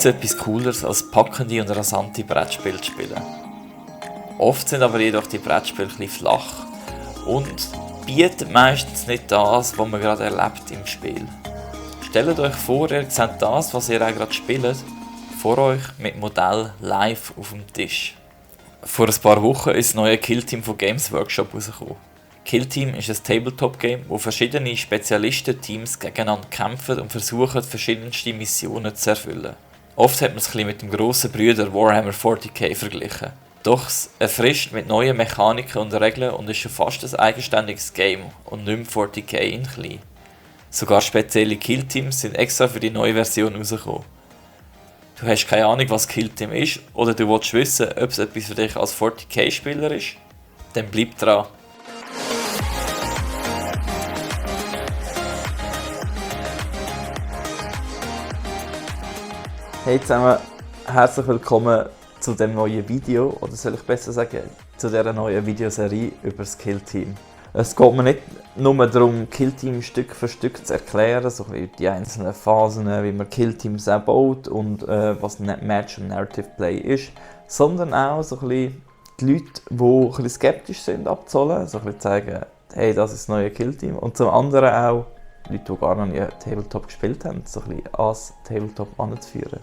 Gibt es etwas Cooleres als packende und rasante Brettspiele zu spielen? Oft sind aber jedoch die Brettspiele ein bisschen flach und bieten meistens nicht das, was man gerade erlebt im Spiel. Stellt euch vor, ihr seht das, was ihr auch gerade spielt, vor euch mit Modell live auf dem Tisch. Vor ein paar Wochen ist das neue Killteam von Games Workshop rausgekommen. Killteam ist ein Tabletop-Game, wo verschiedene Spezialisten-Teams gegeneinander kämpfen und versuchen, verschiedenste Missionen zu erfüllen. Oft hat man es mit dem grossen Bruder Warhammer 40k verglichen. Doch es erfrischt mit neuen Mechaniken und Regeln und ist schon fast ein eigenständiges Game und nicht mehr 40k in klein. Sogar spezielle Killteams sind extra für die neue Version rausgekommen. Du hast keine Ahnung, was Killteam ist, oder du willst wissen, ob es etwas für dich als 40k-Spieler ist? Dann bleib dran! Hey zusammen, herzlich willkommen zu dem neuen Video, oder soll ich besser sagen, zu dieser neuen Videoserie über das Killteam. Es geht mir nicht nur darum, Killteam Stück für Stück zu erklären, so die einzelnen Phasen, wie man Killteams baut und was Match und Narrative Play ist, sondern auch so ein bisschen die Leute, die ein bisschen skeptisch sind, abzuholen, so ein bisschen zeigen, hey, das ist das neue Killteam, und zum anderen auch Leute, die gar noch nie Tabletop gespielt haben, so ein bisschen ans Tabletop anzuführen.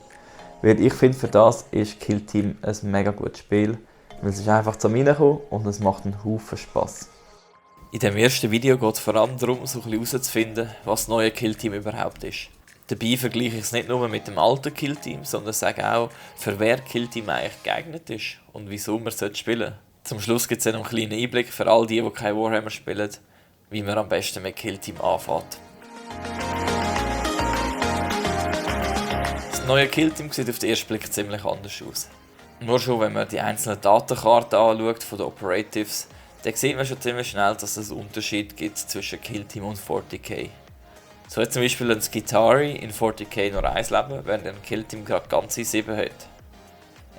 Weil ich finde, für das ist Killteam ein mega gutes Spiel, weil es ist einfach zum Reinkommen und es macht einen Haufen Spass. In dem ersten Video geht es vor allem darum, so ein bisschen herauszufinden, was das neue Killteam überhaupt ist. Dabei vergleiche ich es nicht nur mit dem alten Killteam, sondern sage auch, für wer Killteam eigentlich geeignet ist und wieso man es spielen sollte. Zum Schluss gibt es dann einen kleinen Einblick für all die kein Warhammer spielen, wie man am besten mit Killteam anfängt. Das neue Killteam sieht auf den ersten Blick ziemlich anders aus. Nur schon, wenn man die einzelnen Datenkarten anschaut von den Operatives, dann sieht man schon ziemlich schnell, dass es einen Unterschied gibt zwischen Killteam und 40k. So hat zum Beispiel ein Skitarii in 40k nur 1 Leben, während ein Killteam gerade ganze 7 hat.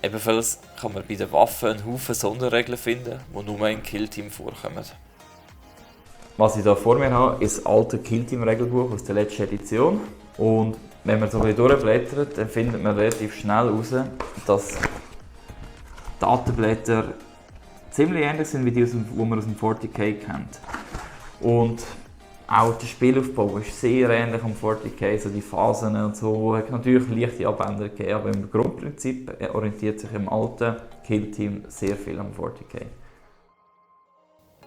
Ebenfalls kann man bei den Waffen einen Haufen Sonderregeln finden, die nur in Killteam vorkommen. Was ich hier vor mir habe, ist das alte Killteam-Regelbuch aus der letzten Edition. Und wenn man so ein bisschen durchblättert, dann findet man relativ schnell heraus, dass Datenblätter ziemlich ähnlich sind wie die, die man aus dem 40k kennt. Und auch der Spielaufbau ist sehr ähnlich am 40k, so die Phasen und so. Es hat natürlich leichte Abänderungen gegeben, aber im Grundprinzip orientiert sich im alten Killteam sehr viel am 40k.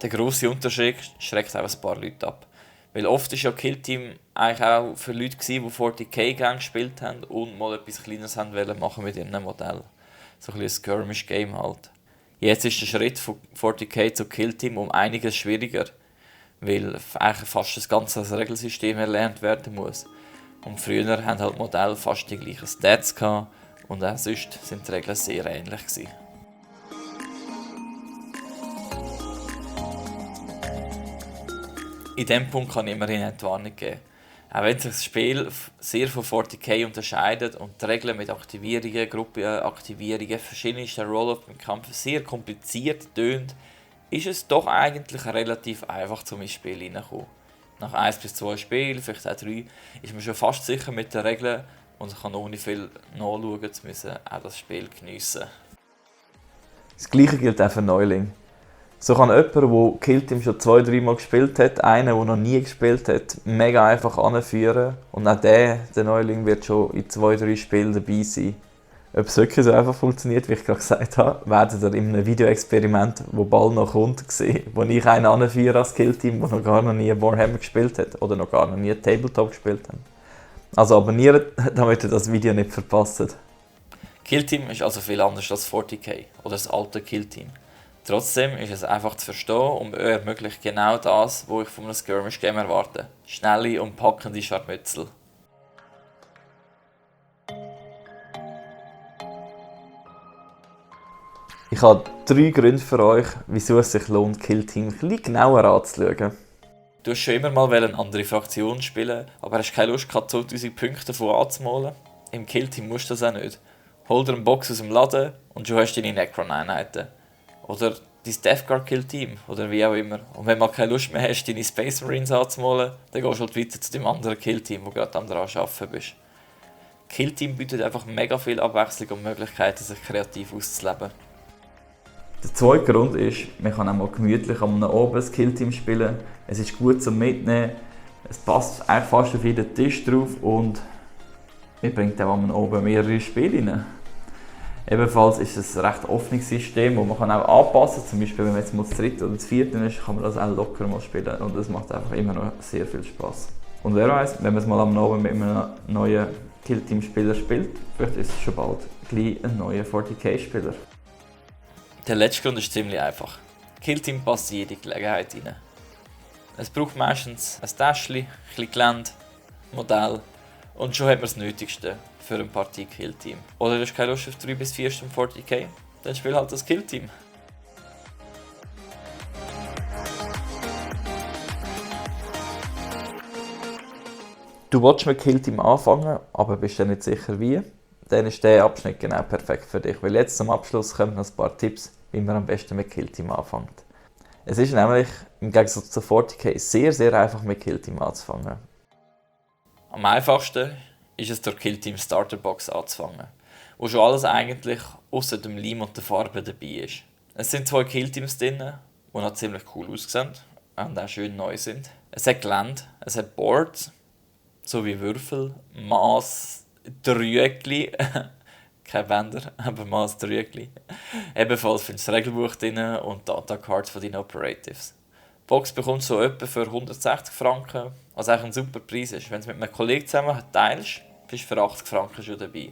Der grosse Unterschied schreckt auch ein paar Leute ab. Weil oft war ja Killteam eigentlich auch für Leute, die 40k gerne gespielt haben und mal etwas Kleines machen wollten mit ihrem Modell. So ein Skirmish-Game halt. Jetzt ist der Schritt von 40k zu Killteam um einiges schwieriger, weil eigentlich fast das ganze Regelsystem erlernt werden muss. Und früher haben halt Modelle fast die gleichen Stats gehabt und auch sonst sind die Regeln sehr ähnlich gewesen. In diesem Punkt kann ich immerhin eine Warnung geben. Auch wenn sich das Spiel sehr von 40k unterscheidet und die Regeln mit Aktivierungen, Gruppenaktivierungen, verschiedensten Roll-Up im Kampf sehr kompliziert tönt, ist es doch eigentlich relativ einfach zum Spiel hineinzukommen. Nach 1 bis 2 Spielen, vielleicht auch 3, ist man schon fast sicher mit den Regeln und kann ohne viel nachschauen zu müssen auch das Spiel geniessen. Das Gleiche gilt auch für Neulinge. So kann jemand, der Killteam schon 2-3 Mal gespielt hat, einen, der noch nie gespielt hat, mega einfach anführen. Und auch der Neuling wird schon in 2-3 Spielen dabei sein. Ob es wirklich so einfach funktioniert, wie ich gerade gesagt habe, werdet ihr in einem Videoexperiment, das bald noch kommt, sehen, wo ich einen anführe als Killteam, der noch gar nie Warhammer gespielt hat oder noch gar nie Tabletop gespielt hat. Also abonniert, damit ihr das Video nicht verpasst. Killteam ist also viel anders als 40k oder das alte Killteam. Trotzdem ist es einfach zu verstehen und ermöglicht genau das, was ich von einem Skirmish-Game erwarte. Schnelle und packende Scharmützel. Ich habe 3 Gründe für euch, wieso es sich lohnt, Killteam ein bisschen genauer anzuschauen. Du hast schon immer mal eine andere Fraktion spielen, aber hast keine Lust gehabt, 2000 Punkte davon anzumalen? Im Killteam musst du das auch nicht. Hol dir eine Box aus dem Laden und du hast deine Necron-Einheiten. Oder dein Death Guard Kill-Team oder wie auch immer. Und wenn du keine Lust mehr hast, deine Space Marines anzumalen, dann gehst du halt weiter zu dem anderen Kill-Team, wo du gerade dran arbeiten bist. Killteam bietet einfach mega viel Abwechslung und Möglichkeiten, sich kreativ auszuleben. Der zweite Grund ist, man kann auch mal gemütlich am Abend ein Killteam spielen. Es ist gut zum Mitnehmen, es passt eigentlich fast auf jeden Tisch drauf und man bringt auch am Abend mehrere Spiele rein. Ebenfalls ist es ein recht offenes System, das man kann auch anpassen kann. Zum Beispiel, wenn man jetzt mal das dritte oder das vierte ist, kann man das auch locker mal spielen und das macht einfach immer noch sehr viel Spaß. Und wer weiß, wenn man es mal am Abend mit einem neuen Killteam-Spieler spielt, vielleicht ist es schon bald gleich ein neuer 40k-Spieler. Der letzte Grund ist ziemlich einfach. Killteam passt in jede Gelegenheit rein. Es braucht meistens ein Täschchen, ein bisschen Gelände, Modell und schon hat man das Nötigste für eine Partie Killteam. Oder du hast keine Lust auf 3 bis 4 Stunden 40k? Dann spiel halt das Killteam. Du willst mit Killteam anfangen, aber bist dir nicht sicher wie? Dann ist dieser Abschnitt genau perfekt für dich, weil jetzt zum Abschluss kommen noch ein paar Tipps, wie man am besten mit Killteam anfängt. Es ist nämlich im Gegensatz zu 40k sehr einfach mit Killteam anzufangen. Am einfachsten ist es durch Killteam Starterbox anzufangen, wo schon alles eigentlich außer dem Leim und der Farbe dabei ist. Es sind 2 Killteams drin, die noch ziemlich cool aussehen und auch schön neu sind. Es hat Gelände, es hat Boards, sowie Würfel, Maß, Trügli, keine Bänder, aber Maß, Trügli. Ebenfalls findest du das Regelbuch drin und Datacards von deinen Operatives. Die Box bekommst du so etwa für 160 Franken, was eigentlich ein super Preis ist. Wenn du mit einem Kollegen zusammen teilst, bist du für 80 Franken schon dabei.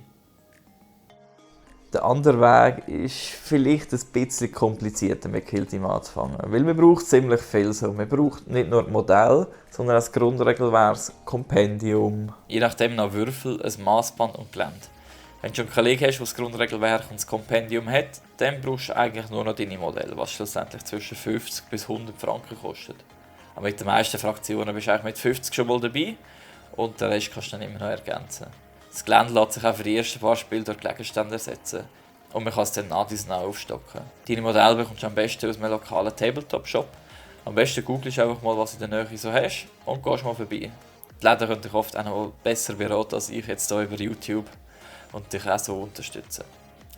Der andere Weg ist vielleicht ein bisschen komplizierter mit Killteam anzufangen, weil man braucht ziemlich viel so. Man braucht nicht nur ein Modell, sondern das Grundregelwerk, das Kompendium. Je nachdem noch Würfel, ein Maßband und Gelände. Wenn du schon einen Kollegen hast, der das Grundregelwerk und das Kompendium hat, dann brauchst du eigentlich nur noch deine Modelle, was schlussendlich zwischen 50 bis 100 Franken kostet. Aber mit den meisten Fraktionen bist du eigentlich mit 50 schon mal dabei und den Rest kannst du dann immer noch ergänzen. Das Gelände lässt sich auch für die ersten paar Spiele durch Gegenstände ersetzen und man kann es dann nach dies nach aufstocken. Deine Modelle bekommst du am besten aus einem lokalen Tabletop-Shop. Am besten googelst du einfach mal, was du in der Nähe so hast und gehst mal vorbei. Die Läden können dich oft auch noch besser beraten als ich jetzt hier über YouTube und dich auch so unterstützen.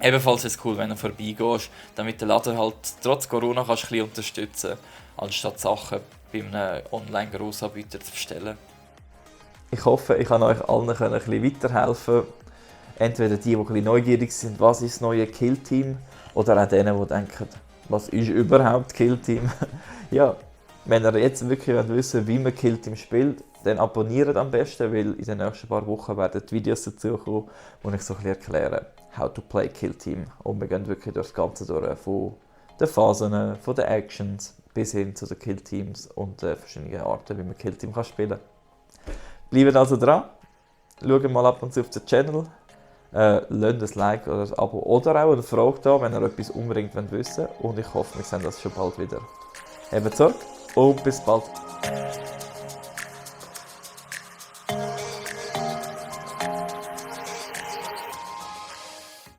Ebenfalls ist es cool, wenn du vorbeigehst, damit der Laden halt trotz Corona kannst du ein bisschen unterstützen, anstatt Sachen bei einem Online-Grossanbieter zu bestellen. Ich hoffe, ich kann euch allen ein bisschen weiterhelfen. Entweder die ein bisschen neugierig sind, was ist das neue Killteam, oder auch denen, die denken, was ist überhaupt Killteam? Ja, wenn ihr jetzt wirklich wissen wollt, wie man Killteam spielt, dann abonniert am besten, weil in den nächsten paar Wochen werden die Videos dazu kommen, wo ich so ein bisschen erkläre, how to play Killteam. Und wir gehen wirklich durch das Ganze durch, von den Phasen, von den Actions bis hin zu den Killteams und verschiedenen Arten, wie man Killteam spielen kann. Bleibt also dran, schaut mal ab und zu auf den Channel, lasst ein Like oder ein Abo oder auch eine Frage da, wenn ihr etwas unbedingt wissen wollt. Und ich hoffe, wir sehen das schon bald wieder. Habt Sorge und bis bald.